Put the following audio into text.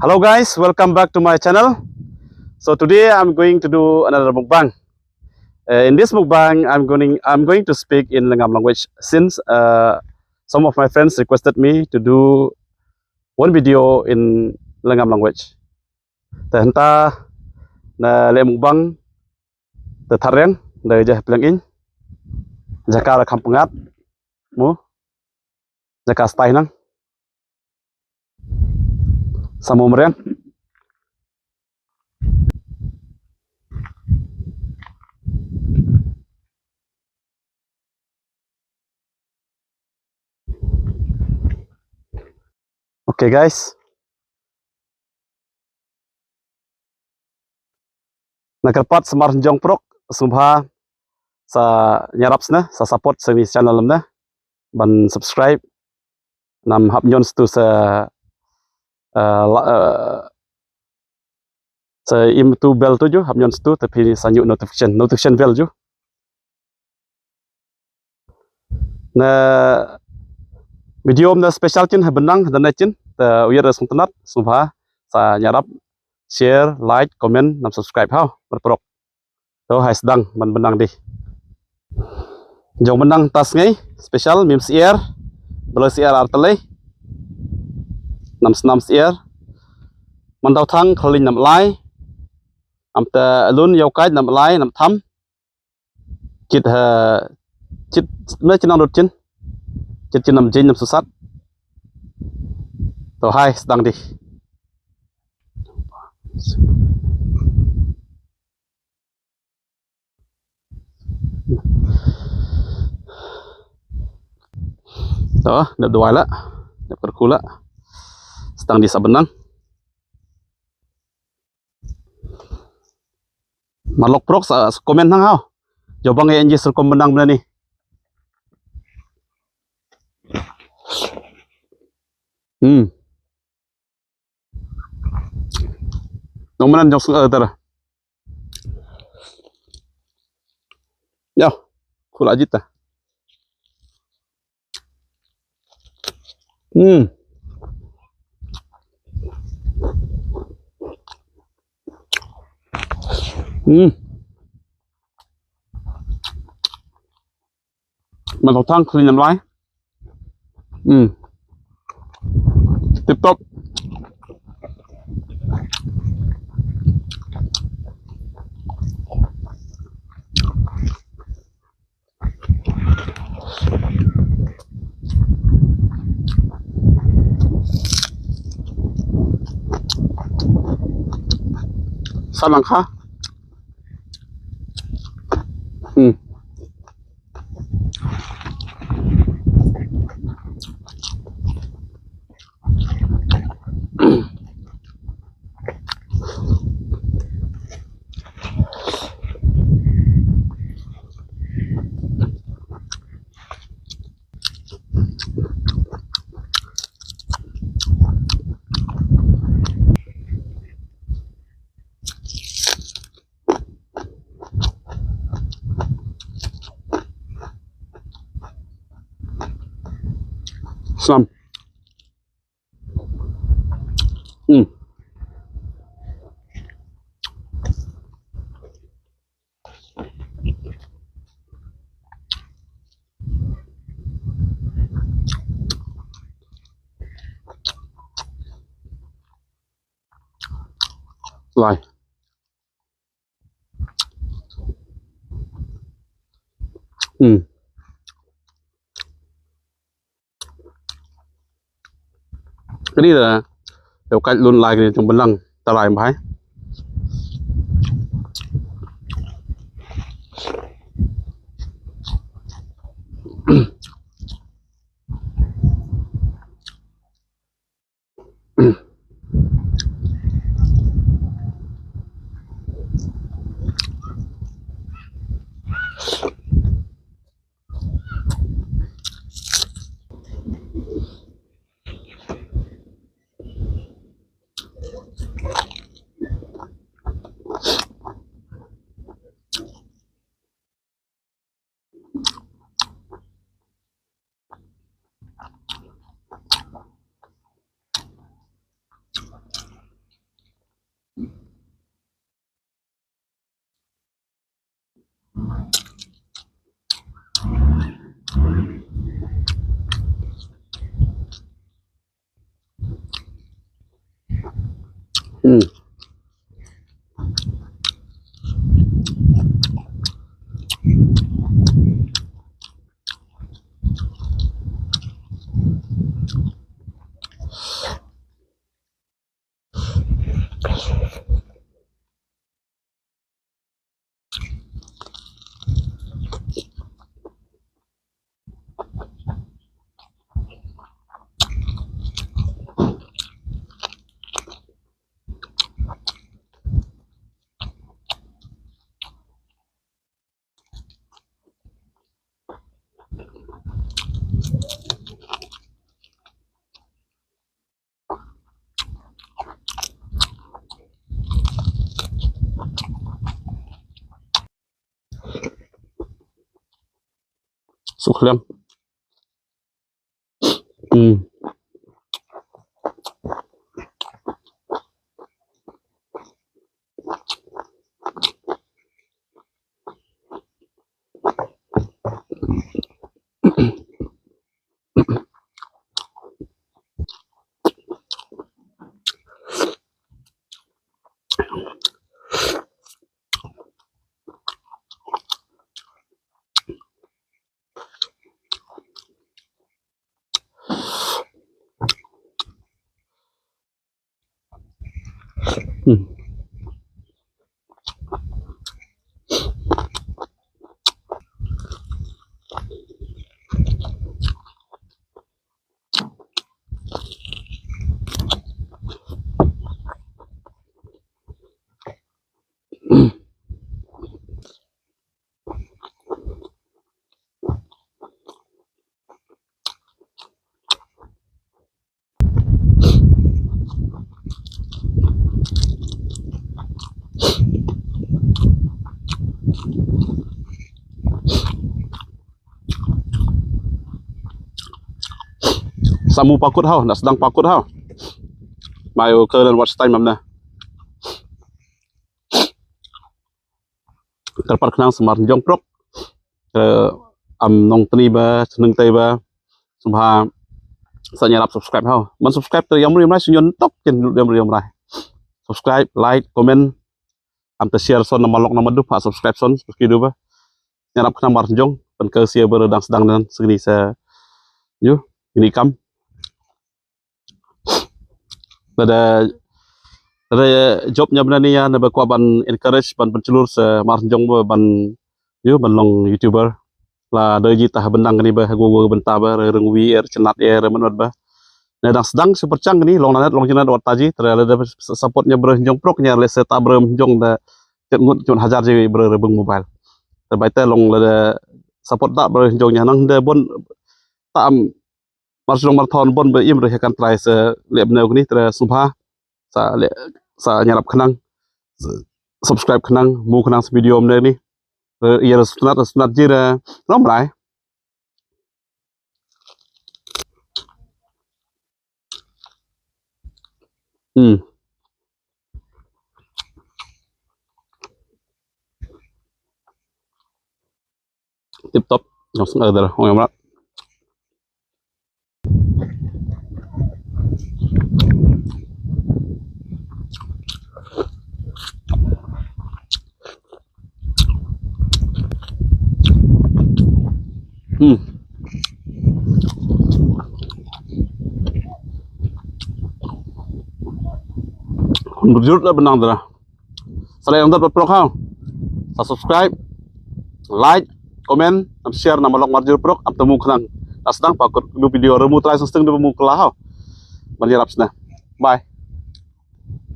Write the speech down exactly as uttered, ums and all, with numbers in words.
Hello guys, welcome back to my channel. So today I'm going to do another mukbang. Uh, in this mukbang, I'm going I'm going to speak in Lyngngam language since uh, some of my friends requested me to do one video in Lyngngam language. Te hynta na leh mukbang te thariang da jeh pliang ing jaka ra kham pngat mo jaka stai nang. Samo mreng. Okay guys. Na kyrpad samar jong prok sngewbha sa nyarap sne sa support sa ni channel lamne ban subscribe nam hap nyon stu sa uh, la, uh, sa im tu bell tu ju hap nyon stu tapi sa nyu notification notification bell ju. Na video na special chin ha benang da na chin ta uyar sung tenat sngewbha sa nyarap share like comment nam subscribe hau berprok. To hai sedang ban benang dih. Jong benang tas ngai special mim siar belo siar artelai nam senam siar mandau thang khalin nam lai am ta lun yau kaj nam lai nam tham. Kit ha kit na chin ang dot chin kit chin nam jin nam susat. To hai sedang dih. To nep duai la nep kerku la sedang dih sa benang. Malok prok sa comment nang hau. Jobang ya nji serkom benang bena ni. Hmm. Nong menan jong sung ter. Ya, kula jita. Hmm. Hmm. Mantap tang kali nam lai. Hmm. Tip top. Sa lang kha. Hmm. Snam. Hmm. Lai. Hmm. Kani da da ka lun lai kani jong benang ta lai bhai. Suk liang. Hmm. Hmm. Samu pakut hau, na sdang pakut hau. Mai u ke dan watch time amna. Kyrpad khnang sa Mar Synjong Prok. Eh, am nongtni ba, sngewtei ba. Sngewbha sa ñiarap subscribe hau. Man subscribe te ïam ri ïam rai, sngewtei tok kin ïam ri ïam rai. Subscribe, like, comment. Am te share son namar lok namar duh, subscribe son, subscribe duh ba. Ñiarap khnang Mar Synjong, pynka sia ba dang sdang nan, sngewni sa. Yu, ini kam. Lada, lada job ñiam na ni ya, na ba kwah ban encourage, ban pynchlur sa Mar Synjong ba ban, yu, ban long YouTuber. La da ji tah bendang ni ba, go go benta ba, rengwi er, chenat er, menot ba. Na dang sdang sa pyrchang ni, long nanet, long chenat, wat taji, tra lada support ñia Mar Synjong Prok ñia, lese ta Mar Synjong da, chet ngut, chet hajar ji, ber rebeng mobile. Terbaik ta long lada support ta Mar Synjong ñia, nang da bon, ta am, Mar Synjong Mar Thon bon ba im re kan try sa leh bneu ni, tra sngewbha sa leh, sa ñiarap khnang, subscribe khnang, mu khnang sa video mne ni. Ïa ra sngewtynnat, sngewtynnat ji ra rom rai. Hmm. Tip top. Jong sngewdar ong ïa mrat. Hmm. Jur la benang dara. Sa leh nang dat prok ha. Sa subscribe, like, comment, am share na Mar Synjong Prok, am temu khnang. Ta sdang pakut du video remu trai seng seng du mu kela ha. Ban ïarap sna. Bye.